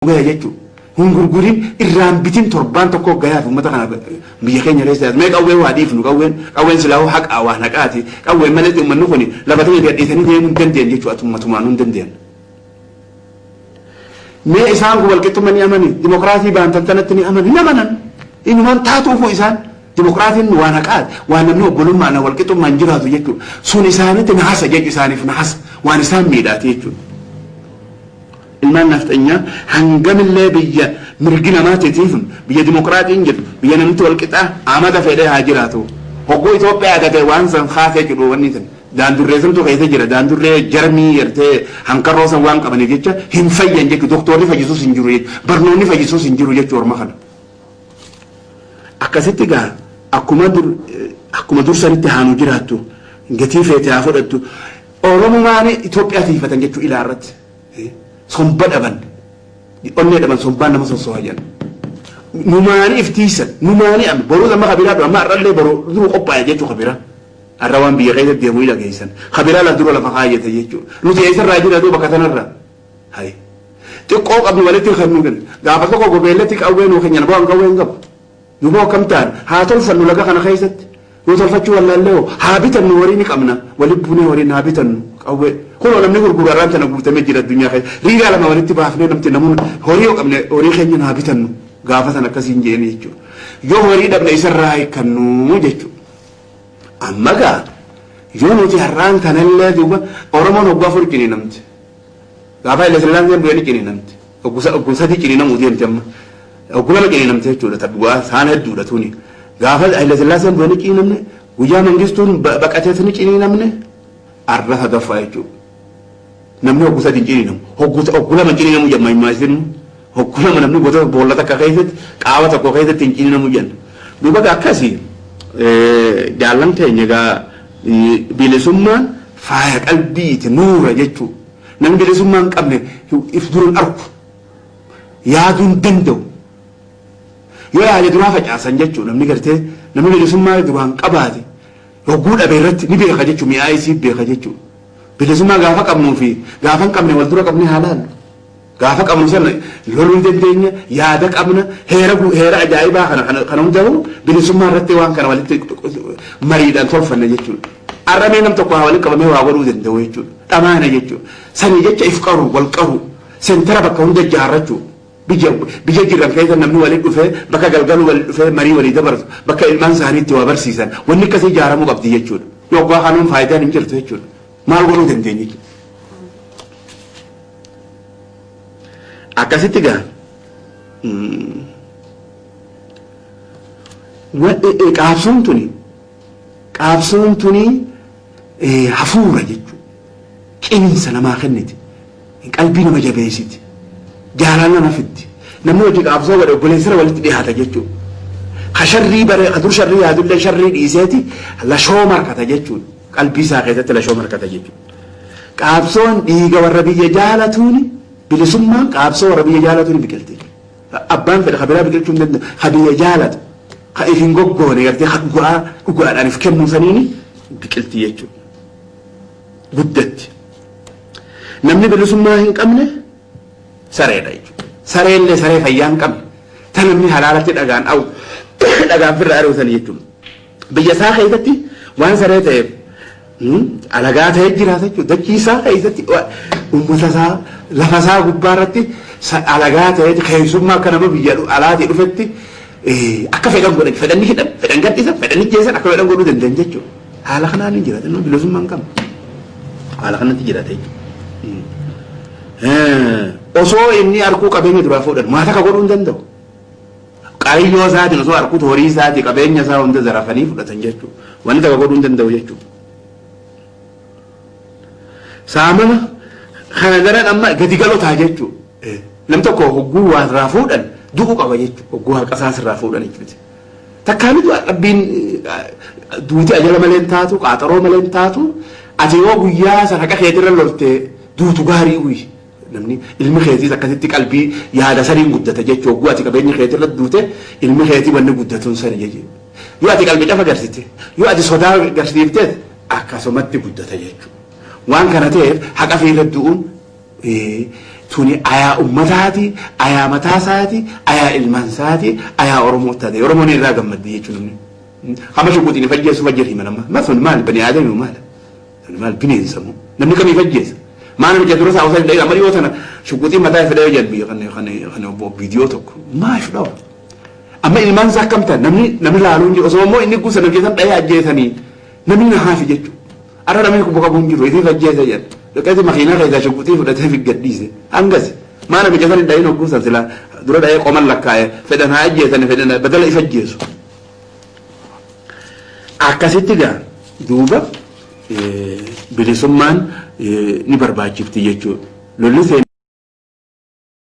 Gaya jechuudha. Hin gurgurin, irraan bitin, torbaan tokko gayaaf uummata kana biyya keenya keessa mee qawwee waa dhiifnu. Qawween, qawween silaa'uu haqaa, waan haqaati. Qawween malee uummanni kun lafa ta'e gadhiisanii deemuu hin dandeenye jechuudha. Ummatumaan hin dandeenye. Mee isaan kun walqixxummaa ni amani? Dimokiraasii baantan tanatti ni amani? Hin amanan. Inumaan taatuufu isaan dimokiraasiin waan haqaati, waan namni obbolummaan walqixxummaan jiraatu jechuudha. Sun isaanitti nahasa jechuudha, isaaniif nahasa, waan isaan miidhaati jechuudha. Ilmaan nafxanyaa hangamillee biyya mirgi namaatiitiif, biyya dimokiraatiin jirtu, biyya namni walqixaa amata fedhee haa jiraatu. Hogguu Itoophiyaa tate waan san kaasee jedhu, wanni san daandurree santu keessa jira. Daandurree jarmii gartee hankarroo san waan qabaniif jecha hin fayyan jechuudha. Doktorri fayyisuus hin jiru jechuudha. Barnoonni fayyisuus hin jiru jechuudha orma kana. Akkasitti gaa akkuma dur sanitti haanu jiraattu, gatii feete haa fudhattu. Oromumaan Itoophiyaa tiifatan jechuu ilaa irratti. Somba dhaban, onnee dhaban, sombaan nama sossoha jedhan. Numaanii iftiisan, numaanii amma boruu amma kabiraa dura amma har'allee boruu duru qophaa'e jechuu kabiraa. Har'a waan biyya keessa deemu ila geessan. Kabiraa laf dura lafa kaayyate jechuudha. Nuti eessarraa jira duuba bakka tanarraa? Hayi. Xiqqoo qabnu walitti kan nu kennu. Gaafa tokko gobeellatti qawwee nuu kennan, bu'aan qawwee hin qabu. Duuba akkam ta'an haa tolfannu laga kana keessatti. Yoo tolfachuu wallaallee hoo haa bitannu, horii ni qabna. Walitti buunee horiin haa bitannu qawwee. Kunoo namni gurguru har'aan tana guutamee jira addunyaa keessa. Riigaa lama walitti baafnee namti namoonni horii yoo qabne horii keenya haa bitannu. Gaafa sana akkasiin jeeni jechuudha. Yoo horii dhabne isarraa hiikkannu jechuudha. Amma gaa yoo nuti har'aan kanallee duuba Oromoon hoggaa 4 ciniinamti. Gaafa Haile Sillaaseen bu'ee ni ciniinamti. Oggu 3 ciniinamuu deemti amma. Oggu 2 ciniinamti jechuudha. Tabbu'aa saan hedduudha tuni. Gaafa Haile Sillaaseen bu'ee ni ciniinamne. Guyyaa Mangistuun baqatees ni ciniinamne. Arra sadaffaa jechuudha. Namni oggu 3 hin ciniinamu. Oggu 2 ciniinamuu jedhama himaa. Oggu 2 namni gosa boolla takka keessatti, qaawa tokko keessatti hin ciniinamu jenna. Duuba akkasii jaallan keenya egaa bilisummaan faaya qalbiiti, nuura jechuudha. Namni bilisummaa hin qabne if dura hin argu. Yaaduu hin danda'u. Yoo yaade duraa facaasan jechuudha. Namni gartee namni bilisummaa duraan qabaate hogguu dhabe irratti ni beeka jechuudha. Mi'aa isii beeka jechuudha. Bilisummaa gaafa qabnuu fi gaafa hin qabne wal dura qabnee haa laallu. Gaafa qabnu sana loluu ni dandeenya, yaada qabna, heera heera ajaa'ibaa kana hundaa'u bilisummaa irratti waan kana walitti mariidhaan tolfanna jechuudha. Arramee nam tokko haa walitti qabamee waa godhuu danda'u jechuudha. Dhamaana jechuudha. Sanii jecha if qaru, wal qaru, sentara bakka hunda ijaarrachuu. Biyya jiran keessa namni walitti dhufee bakka galgaluu walitti dhufee marii walii dabarsu, bakka ilmaan isaanii itti waa barsiisan, wanni akkasii ijaaramuu qabdi jechuudha. Yoggaa kanuun faayidaan hin jirtu jechuudha. Maal godhuu dandeenya jechuudha. Akkasitti gaa qaabsoon tuni hafuura jechuudha. Cimiinsa namaa kenniti. Qalbii nama jabeessiti. Jaalala nama fiddi. Namni hojii qaabsoo godhe obboleessara walitti dhiyaata jechuudha. Ka sharrii bare, ka dur sharrii yaadullee sharrii dhiiseeti lashoo markata jechuudha. Qalbii isaa keessatti lashoo markata jechuudha. Qaabsoon dhiiga warra biyya jaalatuuni, bilisummaan qaabsoo warra biyya jaalatuuni biqilti. Abbaan fedhe ka biraa biqilchuu hin danda'u. Ka biyya jaalatu, ka if hin goggoone gartee, ka dhugaa dhugaadhaan if kennuu saniini biqilti jechuudha. Guddatti. Namni bilisummaa hin qabne sareedha jechuudha. Sareellee saree fayyaa hin qabne. Ta namni halaalatti dhagaan awu dhagaan firra ari'u sani jechuudha. Biyya isaa keessatti waan saree ta'eef alagaa ta'ee jiraata jechuudha. Dachii isaa keessatti, uummata isaa, lafa isaa gubbaa irratti alagaa ta'ee, keessummaa akka nama biyya alaatii dhufetti akka fedhan godhan, fedhan ni hidhan, fedhan gadhiisan, fedhan ni jeessan, akka fedhan godhuu danda'an jechuudha. Haala kanaan ni jiraata. Inni bilisummaa hin qabne. Haala kanatti jiraata jechuudha. Osoo inni arguu qabeenya duraa fuudhan maa takka godhuu hin danda'u. Qariyyoo isaatiin osoo arguutu horii isaatii, qabeenya isaa hunda zarafanii fudhatan jechuudha. Wanni takka godhuu hin danda'u jechuudha. Saamama kana daran amma gadi galotaa jechuudha. Nam tokko hogguu waa irraa fuudhan du'uu qaba jechuudha. Hogguu haqa isaas irraa fuudhan jechuudha. Takkaan du'a Rabbiin duuti ajala malee hin taatu, qaaxaroo malee hin taatu. Ati yoo guyyaa san haqa keetirra lolte duutu gaarii uyi. Namni ilmi keetiis akkasitti qalbii yaada saniin guddata jechuudha. Hogguu ati qabeenya keetirra duute ilmi keetii wanni guddatuun sani jechuudha. Yoo ati qalbii cafa garsite, yoo ati sodaa garsiifteet akkasumatti guddata jechuudha. Waan kana ta'eef haqa fiirra du'uun Tuni ayaa ummataati, ayaa mataasaati, ayaa ilmaansaati, ayaa Oromoo taate. Oromoon irraa gammaddi jechuun namni. Hama shuguxiin ifajjeessu fajjir himan amma. Ma sun maal bani aadami maal? Sun maal bineensa moo? Namni kamii ifajjeessa? Maal namicha dura isaa osoo hin dha'in amma dhiyoo tana shuguxiin mataa ifadha yoo jedhan biyya kana kana kana obbo viidiyoo tokko. Maaf dhawa? Amma ilmaan isaa akkam ta'an namni laaluu hin jiru. Osoo immoo inni guusa namni keessan dha'ee ajjeesanii namni na haafi jechuudha. Arra namni kubba qabu hin jiru ifiif ajjeesa jedhan. Dhaqeeti makiinaa keessaa shuguxii fudhatee fi gadhiise. Hangas maa namicha san hin dha'in hogguu san silaa dura dha'ee qoman lakkaa'e fedhan haa ajjeesani fedhan badala if ajjeesu. Akkasitti gaa duuba bilisummaan ni barbaachifti jechuudha. Lolli seenaa.